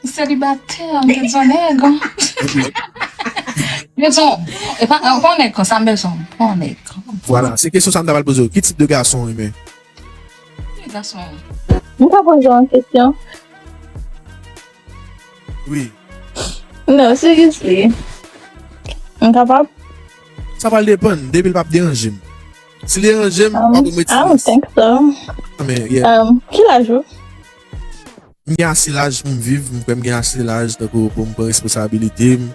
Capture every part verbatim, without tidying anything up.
Selibatè, m te di yon nèg. M te di yon, e pa, e pa yon nèg konsa, m bezwen yon nèg. Vwala, se kesyon sa m ta pral poze w. Ki tip de gason w renmen? Ki gason? M ka poze yon kesyon? Wi. No, seriously. M kapab? Sa pral depann, depi l p ap deranje m. Si l deranje m, m ap I don't retire. Think so. Men, yeah. Um, ki laj ou? M gen ase laj pou m viv, m kwè m gen ase laj tankou pou m pran responsabilite m.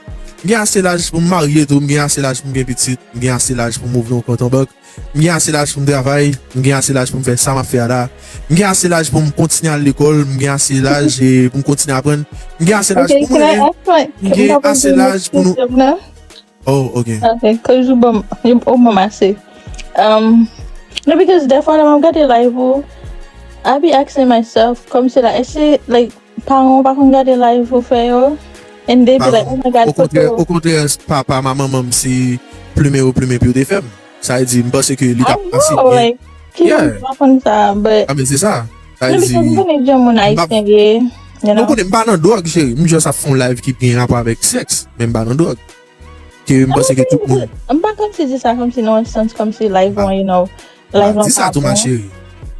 M gen ase laj pou m marye tou, m gen ase laj pou m gen pitit, m gen ase laj pou m ouvri yon kont an bank. M gen ase laj pou m travay, m gen ase laj pou m fè sa m ap fè a la. M gen ase laj pou m kontinye al lekòl, m gen ase laj e pou m kontinye aprann. M gen ase laj pou m renmen. M gen ase laj pou nou. Oh, ok. Ok, cause ou bon, ou bon ase. Um, no, because dèfwa lè m ap gade live ou, I be asking myself, kòmsi la, èske, like, paran w pa konn gade live ou fè yo? And they be like, oh my God, Okontrè, okontrè, papa m a manman m se plimen yo plimen pou yo te fè m. Sa vle di, m panse ke li t ap pase byen. Ki jan m pa konn sa, but. Ah, men se sa. Sa vle di. M konnen jan moun ayisyen ye. Mwen konnen m pa nan dwòg, cheri. M just ap fè yon live ki gen rapò avèk sèks, men m pa nan dwòg. Ke m panse ke tout moun. M pa kòmsi di sa kòmsi nan yon sans kòmsi live on, you know. Live on. Di sa tou, ma chérie.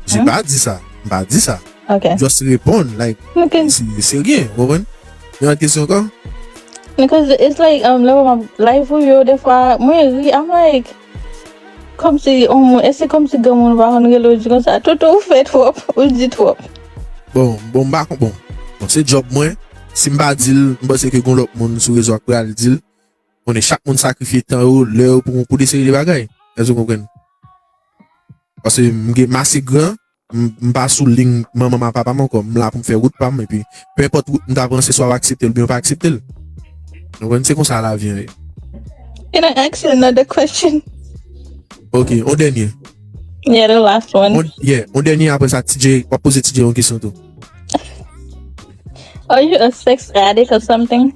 J'ai pas dit ça. M pa di sa. Ok. Just reponn, like, se serye, ou konprann? Yon lòt kesyon ankò? Because it's like, um, lè m ap live ou yo, defwa, mwen ri, I'm like, kòmsi, um, èske kòmsi granmoun pa konn rele w di konsa, Toto, ou fè twòp, ou di twòp. Bon, bon, m pa konn, bon. Bon, se djòb mwen. Si m pa di l, m panse ke gon lòt moun sou rezo a k pral di l. Konnen chak moun sakrifye tan yo, lè yo pou, pou de seri de bagay. Èske w konprann? Paske m gen, m ase gran, m pa sou liy manman m ak papa m ankò. M la pou m fè wout pa m, epi pe enpòt wout m ta pran, se swa w aksepte l oubyen w pa aksepte l. Ou konprann? Se konsa lavi an ye. Can I ask you another question? Ok, yon dènye. Yeah, the last one. On, yeah, yon dènye, apre sa, T J, w ap poze T J yon kesyon tou. Are you a sex addict or something?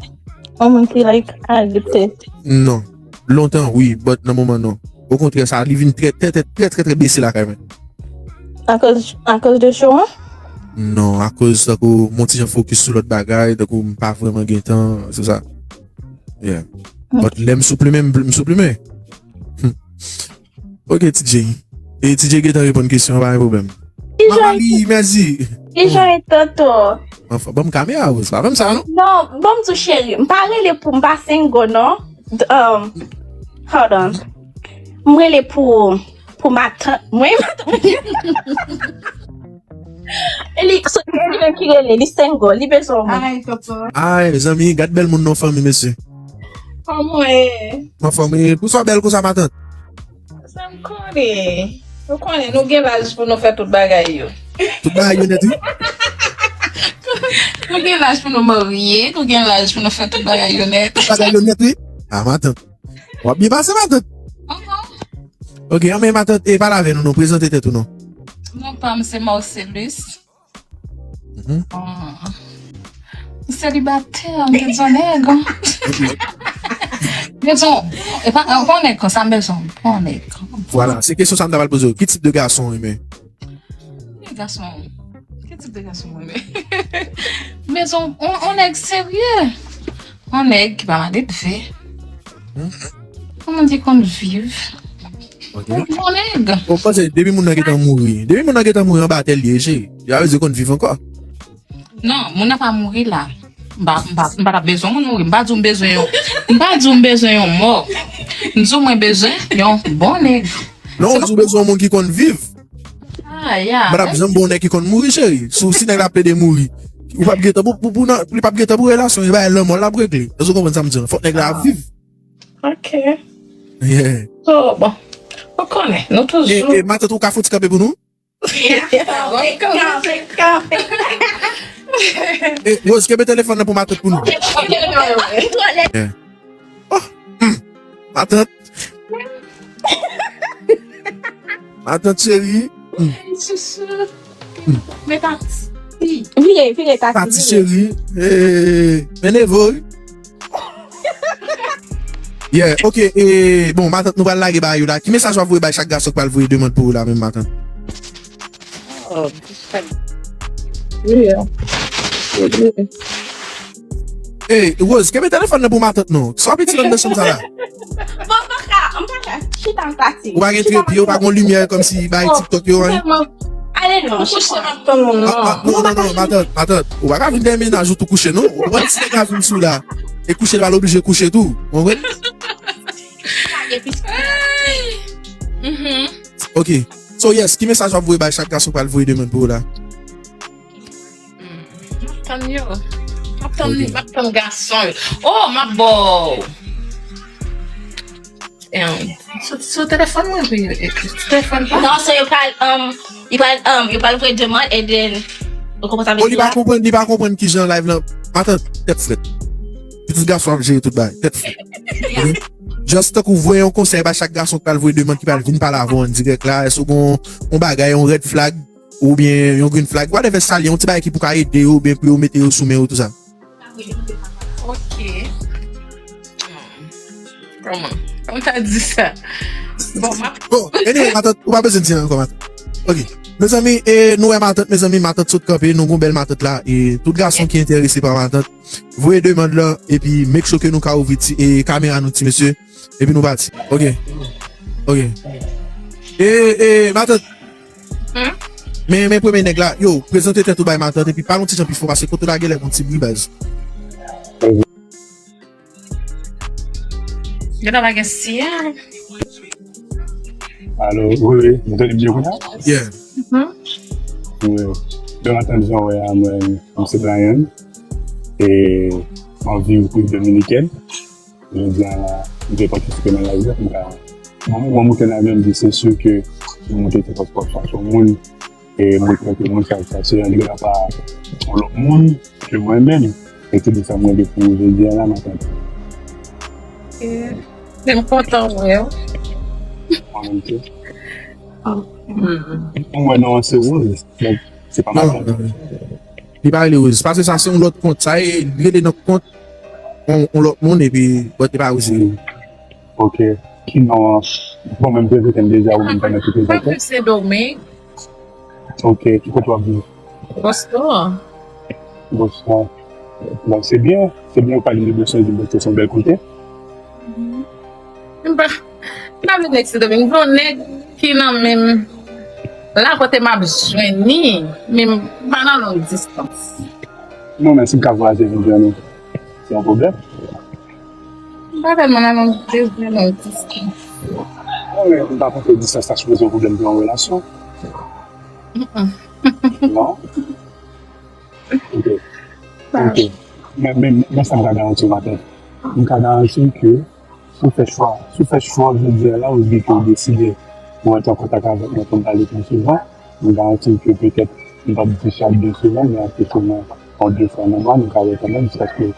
Yon moun ki, like, adikte? Non. Lontan, wi, but nan moman, non. Okontrè, sa li vin trè, trè, trè, trè, trè, trè bese lakay mwen. Akoz, akoz de show an? Non, akoz tankou mwen ti jan fokis sou lòt bagay, tankou m pa vrèman gen tan, se sa. Yeah. But lè m sou plimen, m, m sou plimen. Ok, T J. E T J gentan reponn kesyon an, pa gen pwoblèm. Mama li, mèsi. Kijan e Toto? Anfòm, ban m kamera, Rose. Pa fè m sa, non? Non, ban m di w, cheri, m pa rele pou m pa single, non. Um, hold on. M rele pou, pou matant mwen. Li, so, se li menm ki rele, li single, li bezwen mwen. Ay, zanmi, gad bèl moun nan fanmi, mesye. Kòman e? Anfòm, e pou sa w bèl konsa, matant? Sa m konnen. Nou konnen, nou gen laj pou nou fè tout bagay yo. Tout bagay yo nèt, wi. Nou gen laj pou nou marye, nou gen laj pou nou fè tout bagay yo nèt. Tout bagay yo nèt, wi. Ah, matant. W ap byen pase, matant. Ok, anben, matant, e pale avè nou, non, prezante tèt ou, non. Non pa m se Marcelus. M selibatè, m te di yon nèg. M te di yon, e pa, e pa yon nèg konsa, m bezwen yon bon nèg. Vwala, se kesyon sa m ta pral poze w. Ki tip de gason w renmen? Ki gason? Ki tip de gason mwen renmen? M bezwen yon, yon nèg serye. Yon nèg ki pa maledve. Yon moun ki konn viv. Yon bon nèg. Ou panse depi moun nan gentan mouri, depi moun nan gentan mouri anba tè l ye, cheri, sa vle di konn viv ankò. Non, moun nan pa mouri la. M pa, m pa, m pa t ap bezwen moun mouri. M pa di w m bezwen yon, m pa di w m bezwen yon mò. M di w mwen bezwen yon bon nèg. Non, ou di w bezwen yon moun ki konn viv. Ah, yeah. Madam, janm bon nèg ki konn mouri, cheri. Si, si nèg la plede mouri, ou p ap gentan pou, pou, pou nan, li p ap gentan pou relasyon, e bagay lanmò l ap regle. Èske w konprann sa m di w? Fòk nèg la ap viv. Ok. Yeah. Oh, bon. Ou konnen, nou toujou. E, e matant ou ka fouti kanpe pou nou? Kanpe, kanpe, kanpe. E, Rose, kenbe telefòn nan pou matant pou nou. Yeah. Oh, hmm. Matant. Matant cheri. Hmm. Chouchou. Men tati. Vire, vire tati. Tati cheri. Hey, men nevo, wi. Yeah, ok. E, bon, matant, nou pral lage bagay yo la. Ki mesaj w ap voye bay chak gason k pral voye demann pou ou la menm, matant? Oh, yeah. Yeah. Ey, Rose, kenbe telefòn nan pou matant non. Sa w ap itilize nan chanm sa la? Bon, m pa ka, m pa ka. Chita, m pati. Ou pa gen trepye, ou pa gen limyè kòmsi bay TikTok yo, anyen? Ale non, kouche m ap tann moun non. Non, non, non, matant, matant. Ou pa ka vin nan mennaj ou tou kouche non. Ou konprann si nèg la vin sou la. E kouche l pa oblije kouche tou. Ou konprann? Ok. So yes, ki mesaj w ap voye bay chak gason k pral voye demann pou ou la? M ap tann yo. M ap tann, m ap tann gason yo. Oh, m ap ba w. Sou telefòn mwen wi. Sou telefòn pa. Non, so yo pral, um, yo pral, um, yo pral voye demann and then ou konprann sa. Oh, li pa konprann, li pa konprann kijan live lan. Matant, tèt frèt. Pitit gason ap jere tout bagay. Tèt frèt. Just tankou voye yon konsèy bay chak gason k pral voye demann ki pral vin pale avè w an dirèk la. Èske w gen yon bagay, yon red flag oubyen yon green flag, whatever sa l ye, yon ti bagay ki pou ka ede yo oubyen pou yo mete yo sou men yo tou sa. Ok. Kòman? Kòman ta di sa? Bon, m ap. Bon, anyway, matant, ou pa bezwen di anyen ankò, matant. Ok. Mezanmi, e, nou wè matant, mezanmi, matant sot kanpe, nou gon bèl matant la. E tout gason ki enterese pa matant, voye demann lan, epi make sure ke nou ka ouvri ti, e, kamera nou ti mesye, epi nou pati. Ok. Ok. E, e, matant. Men, men premye nèg la, yo, prezante tèt ou bay matant, epi pale yon ti jan pi fò, paske kote w la genlè gon ti bri baz. Genlè pa gen siy. Alo, wi, wi, nou tande m byen kounye a? Yeah. Wi. Bon maten, jan w wè a, mwen, m se Brian. E m ap viv Repiblik Dominikèn. Jodi a, m te patisipe nan live la, m ka, mwen, mwen moute nan avyòn, m di se si ke m moute se paspò sa, se yon moun, e m rekonèt moun sa, sa se yon nèg la pa yon lòt moun ke mwen menm. E se de sa mwen de pou jodi a la maten. E m kontan wè w. Mwen menm tou. Mwen non se Rose. Donk, se pa matant. Li pa rele Rose. Paske sa se yon lòt kont. Sa e rele nan kont yon, yon lòt moun epi bòt li pa Rose. Ok. Ki non an? Bon, men m prezante m deja ou menm pandan ki prezante. Mwen se Dominique. Ok. Ki kote w ap viv? Boston. Boston. Bon, se byen. Se byen ou pale de Boston, di Boston se yon bèl kote. M pa, m pa vle nèg Sendomeng, m vle yon nèg ki nan menm la kote m ap jwenn li, men m pa nan long distans. Non, men si m ka vwayaje vin jwenn ou, se yon pwoblèm? M pa tèlman nan long, bezwen long distans. Non, men m pa panse distans la sipoze yon pwoblèm pou yon relasyon. Non? Ok. Ok. Men, men, men sa m ka garanti w maten. M ka garanti w ke si w fè chwa, si w fè chwa jodi a la, ou di ke w deside pou w antre an kontak avèk mwen pou n pale pi souvan, m garanti w ke petèt, m p ap di chak de semèn, men ase souvan, yon de fwa nan mwa, nou ka wè kanmenm, jiskaske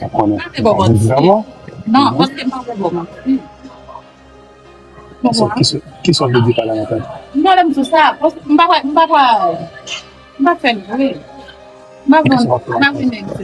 sa konnen. Sa se bon manti. Non, paske m pa vle bon manti. Ki sa w vle di pa la maten? Non, lè m di sa, paske m pa kwè, m pa kwè, m pa fè l vre. M pa vle, m pa vle nèg.